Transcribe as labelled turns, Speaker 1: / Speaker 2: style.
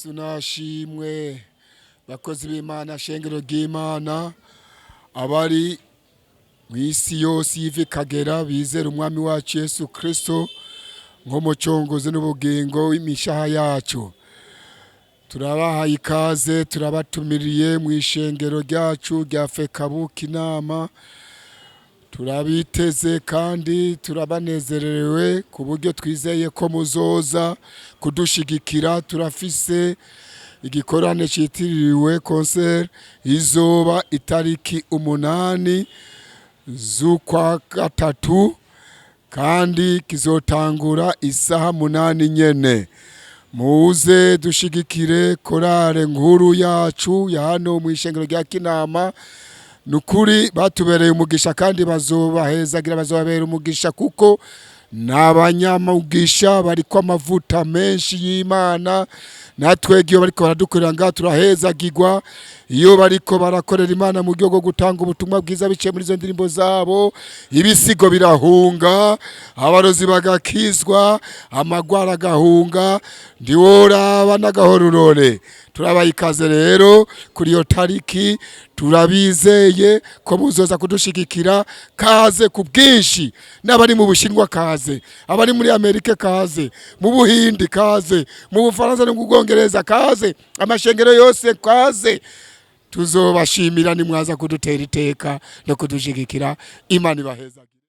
Speaker 1: Yesu nashimwe. Bakozi b'Imana, shengero ry'Imana, abari mu isi yose y'ivi kagera bizera umwami wacu Yesu Kristo nk'umucunguzi n'ubugingo w'imishaha yacu, turabahaye ikaze, turabatumiriye mu ishengero ryacu rya Fekabuka inama. Turabiteze kandi turabanezerewe ku buryo twizeye ko muzoza kudushigikira. Turafise igikorane cyitiriwe concert, izoba itariki 8 z'ukwa gatatu, kandi kizotangura isaha 8 nyene. Muze dushigikire korale nkuru yacu ya hano mu ishengero rya Kinama. Nukuri batubereye umugisha kandi bazobahezagira, bazobabera umugisha, kuko n'abanyamugisha bariko amavuta menshi y'Imana. Natwebwe iyo bariko baradukorera ngaha turahezagirwa. Iyo bariko barakorera Imana mu buryo bwo gutanga ubutumwa bwiza biciye muri izo ndirimbo zabo, ibisigo birahunga, abarozi bagakizwa, amagwara agahunga, ntiworaba n'agahorurore. Turabaha ikaze rero kuri iyo tariki, turabizeye ko muzoza kudushigikira. Kaze ku bwinshi, n'abari mu Bushinwa kaze, abari muri Amerika kaze, mu Buhindi kaze, mu Bufaransa no mu Bwongereza kaze, amashengero yose kaze. Tuzobashimira nimwaza kudutera iteka no kudushigikira. Imana ibahezagire.